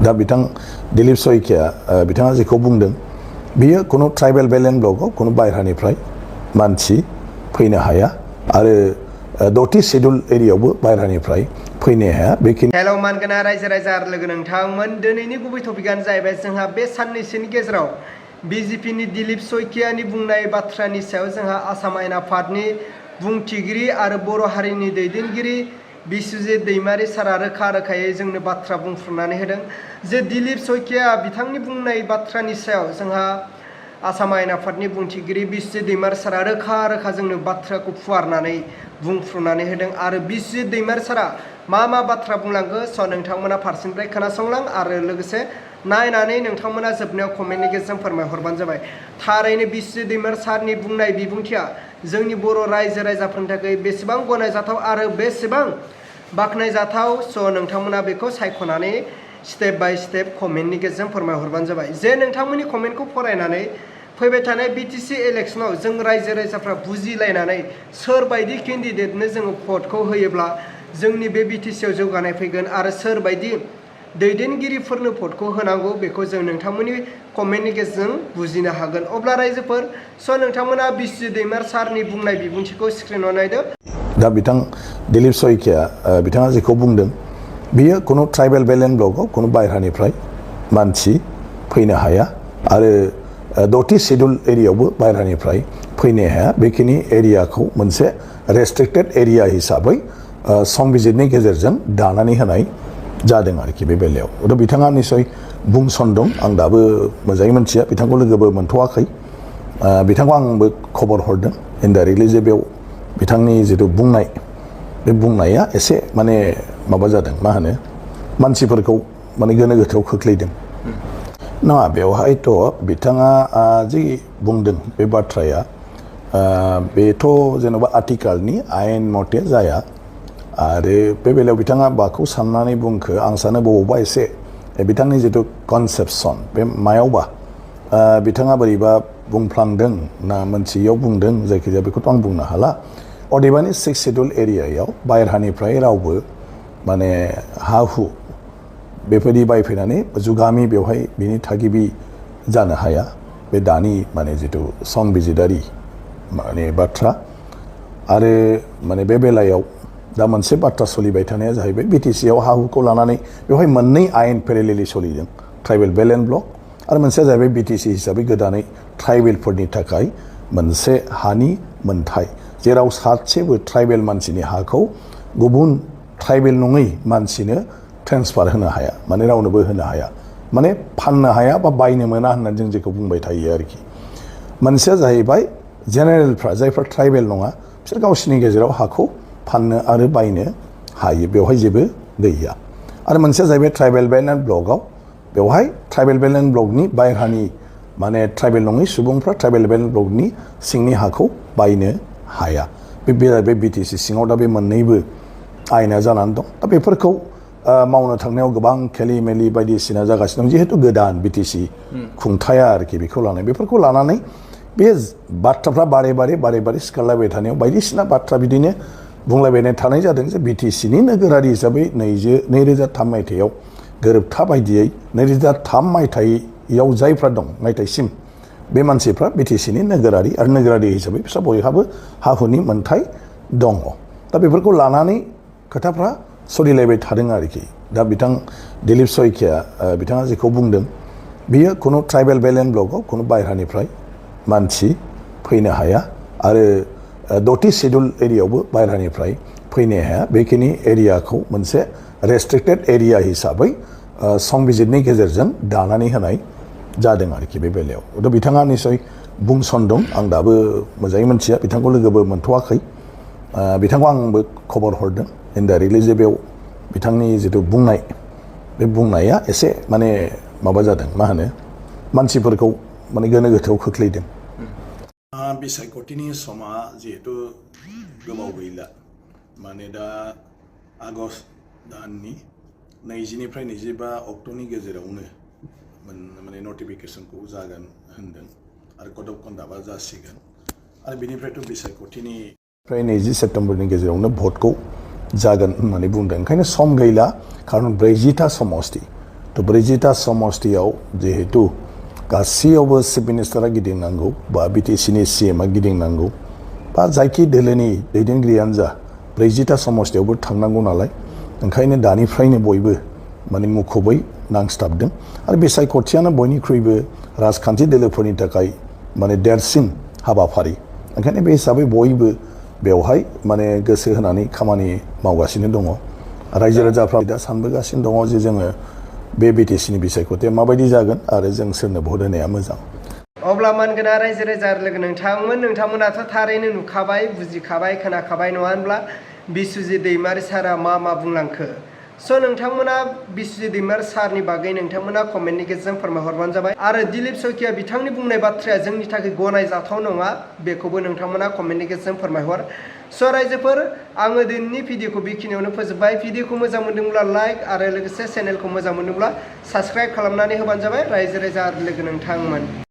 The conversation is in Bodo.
दा बिथां दिलीप सयकिया बिथाङा जेखौ बुंदों बियो कुनु ट्राइबेल बेलेन्ड ब्लकआव कुनु बायह्रानिफ्राय मानसि फैनो हाया आरो 10थि शेड्युल एरियायावबो बायह्रानिफ्राय फैनो हाया बेखिनि हेलौ मानगोना रायजो राजा आरो लोगो नोंथांमोन दिनैनि गुबै टपिकआनो जाहैबाय जोंहा बे साननैसोनि गेजेराव बिजेपिनि दिलीप सयकियानि बुंनाय बाथ्रानि सायाव जोंहा आसाम आयेन आफादनि बुंथिगिरि आरो बर' हारिनि दैदेनगिरि बिस्वजित दैमारी सारा रोखा रोखायै जोंनो बाथ्रा बुंफ्रुनानै होदों जे दिलीप सयकिया बिथांनि बुंनाय बाथ्रानि सायाव जोंहा आसाम आयेन आफादनि बुंथिगिरि बिस्वजित दैमारी सारा रोखा रोखा जोंनो बाथ्राखौ फुवारनानै बुंफ्रुनानै होदों आरो बिस्वजित दैमारी सारा मा बाथ्रा बुंलांखो स' नोंथांमोना फारसेनिफ्राय खोनासंलां आरो लोगोसे नायनानै नोंथांमोना जोबनायाव कमेन्टनि गेजेरजों फोरमायहरबानो जाबाय। थारैनो बिस्वजित दैमारी सारनि बुंनाय बिबुंथिया जोंनि बर' रायजो राजाफोरनि थाखाय बेसेबां गनायजाथाव आरो बेसेबां बाख्नायजाथाव स' नोंथांमोना बेखौ सायख'नानै स्टेप बाय स्टेप कमेन्टनि गेजेरजों फोरमायहरबानो जाबाय। जे नोंथांमोननि कमेन्टखौ फरायनानै फैबाय थानाय बिटिसि इलेक्सनाव जों रायजो राजाफ्रा बुजिलायनानै सोरबायदि केन्डिडेटनो जोङो भटखौ होयोब्ला जोंनि बे बिटिसिआव जौगानाय फैगोन आरो सोरबायदि दैदेनगिरिफोरनो भटखौ होनांगौ बेखौ जों नोंथांमोननि कमेन्टनि गेजेरजों बुजिनो हागोन। अब्ला रायजोफोर स' नोंथांमोना बिस्वजित दैमारी सारनि बुंनाय बिबुंथिखौ स्क्रिनाव नायदो। दा बिथां दिलीप सयकिया बिथाङा जेखौ बुंदों बियो कुनु ट्राइबेल बेलेन्ड ब्लकआव कुनु बायह्रानिफ्राय मानसि फैनो हाया आरो 10थि शेड्युल एरियायावबो बायह्रानिफ्राय फैनो हाया बेखिनि एरियाखौ मोनसे रेस्ट्रिक्टेड एरिया हिसाबै संबिजिरनि गेजेरजों दानानै होनाय जादों आरोखि बे बेलायाव। दा बिथाङा निसय बुंसनदों आं दाबो मोजाङै मिथिया बिथांखौ लोगोबो मोनथ'वाखै बिथांखौ आंबो खबर हरदों इनडाइरेक्टलि जे बेयाव बिथांनि जिथु बुंनाय बे बुंनाया एसे माने माबा जादों मा होनो मानसिफोरखौ माने गोनो गोथोआव खोख्लैदों नङा बेवहायथ' बिथाङा जि बुंदों बे बाथ्राया बेथ' जेन'बा आथिखालनि आयेन मथे जाया आरो बे बेलायाव बिथाङा माखौ साननानै बुंखो आं सानो बबावबा एसे बिथांनि जिथु कनसेप्सन बे मायावबा बिथाङा बोरैबा बुंफ्लांदों ना मोनसेयाव बुंदों जायखिजाया बेखौथ' आं बुंनो हाला अदेबानि 6 शेड्युल एरियायाव बायह्रानिफ्राय रावबो माने हा हु बेबायदि बायफैनानै जुगामि बेवहाय बिनि थागिबि जानो हाया बे दानि माने जिथु संबिजिदारि माने बाथ्रा आरो माने बे बेलायाव दा मोनसे बाथ्रा सोलिबाय थानाया जाहैबाय बिटिसिआव हा हुखौ लानानै बेवहाय मोननै आयेन पेरेलेलि सोलिदों ट्राइबेल बेलेन्ड ब्लक आरो मोनसेया जाहैबाय बिटिसि हिसाबै गोदानै ट्राइबेलफोरनि थाखाय मोनसे हानि मोनथाय जेराव सासेबो ट्राइबेल मानसिनि हाखौ गुबुन ट्राइबेल नङै मानसिनो ट्रेन्सफार होनो हाया माने रावनोबो होनो हाया माने फाननो हाया बा बायनो मोना होननानै जों जेखौ बुंबाय थायो आरोखि मोनसेया जाहैबाय जेनेरेलफ्रा जायफ्रा ट्राइबेल नङा बिसोर गावसोरनि गेजेराव हाखौ फाननो आरो बायनो हायो बेवहाय जेबो गैया आरो मोनसेया जाहैबाय ट्राइबेल बेलेन्ड ब्लकआव बेवहाय ट्राइबेल बेलेन्ड ब्लकनि बायह्रानि माने ट्राइबेल नङै सुबुंफ्रा ट्राइबेल बेलेन्ड ब्लकनि सिंनि हाखौ बायनो हाया बे बिटिसि सिङाव दा बे मोननैबो आयेना जानानै दं दा बेफोरखौ मावनो थांनायाव गोबां खेलि मेलि बायदिसिना जागासिनो दं जिहेतु गोदान बिटिसि खुंथाया आरोखि बेखौ लानाय बेफोरखौ लानानै बे बाथ्राफ्रा बारे बारे सिखारलायबाय थानायाव बायदिसिना बाथ्रा बिदिनो बुंलायबाय थानाय जादों जे बिटिसिनि नोगोरारि हिसाबै 2003 मायथाइयाव गोरोबथा बायदियै 2003 मायथाइयाव जायफ्रा दं मायथाइसिम बे मानसिफ्रा बिटिसिनि नोगोरारि आरो नोगोरारि हिसाबै बिस्रा बयहाबो हा हुनि मोनथाय दङ दा बेफोरखौ लानानै खोथाफ्रा सोलिलायबाय थादों आरोखि दा बिथां दिलीप सयकिया बिथाङा जेखौ बुंदों बियो कुनु ट्राइबेल बेलेन्ड ब्लकआव कुनु बायह्रानिफ्राय मानसि फैनो हाया आरो 10थि शेड्युल एरियायावबो बायह्रानिफ्राय फैनो हाया बेखिनि एरियाखौ मोनसे रेस्ट्रिक्टेड एरिया हिसाबै संबिजिरनि गेजेरजों दानानै होनाय जादों आरोखि बे बेलायाव दा बिथाङा निसय बुंसनदों आं दाबो मोजाङै मिथिया बिथांखौ लोगोबो मोनथ'वाखै बिथांखौ आंबो खबर हरदों इनडाइरेक्टलि जे बेयाव बिथांनि जिथु बुंनाय बे बुंनाया एसे माने माबा जादों मा होनो मानसिफोरखौ माने गोनो गोथोआव खोख्लैदों बिसायख'थिनि समा जिहेतु गोबाव गैला माने दा आगष्ट दाननि 20निफ्राय 25 अक्ट'नि गेजेरावनो माने नटिफिकेसनखौ जागोन होनदों आरो कड अफ कन्डाक्टआ जासिगोन आरो बेनिफ्रायथ' बिसायख'थिनि फ्राय 20 सेप्तेम्बरनि गेजेरावनो भटखौ जागोन होननानै बुंदों ओंखायनो सम गैला खारन 40टा समस्ति तो 40टा समष्टियाव जिहेतु गासैयावबो चिफ मिनिस्टारा गिदिंनांगौ बा बिटिसिनि सिएमआ गिदिंनांगौ बा जायखि दोलोनि दैदेनगिरियानो जा 40टा समष्टियावबो थांनांगौ नालाय ओंखायनो दानिफ्रायनो बयबो माने मुखुबै नांस्ताबदों आरो बे सायख'थियानो बयनिख्रुइबो राजखान्थि दोलोफोरनि थाखाय माने देरसिन हाबाफारि ओंखायनो बे हिसाबै बयबो बेवहाय माने गोसो होनानै खामानि मावगासिनो दङ रायजो राजाफ्रा दा सानबोगासिनो दङ जे जोङो बे बिटिसिनि बिसायख'थिया माबायदि जागोन आरो जों सोरनो भट होनाया मोजां अब्ला मानगोना रायजो राजा लोगो नोंथांमोनाथ' थारैनो नुखाबाय बुजिखाबाय खोनाखाबाय नङा होनब्ला बिस्वजित दैमारी सारा मा बुंलांखो स' नोंथांमोना बिस्वजित दैमारी सारनि बागै नोंथांमोना कमेन्टनि गेजेरजों फोरमायहरबानो जाबाय आरो दिलीप सयकिया बिथांनि बुंनाय बाथ्राया जोंनि थाखाय गनायजाथाव नङा बेखौबो नोंथांमोना कमेन्टनि गेजेरजों फोरमायहर स' रायजोफोर आङो दिनैनि भिडिअखौ बेखिनियावनो फोजोबबाय भिडिअखौ मोजां मोनदोंब्ला लाइक आरो लोगोसे चेनेलखौ मोजां मोनदोंब्ला साबस्क्राइब खालामनानै होबानो जाबाय रायजो राजा लोगो नोंथांमोन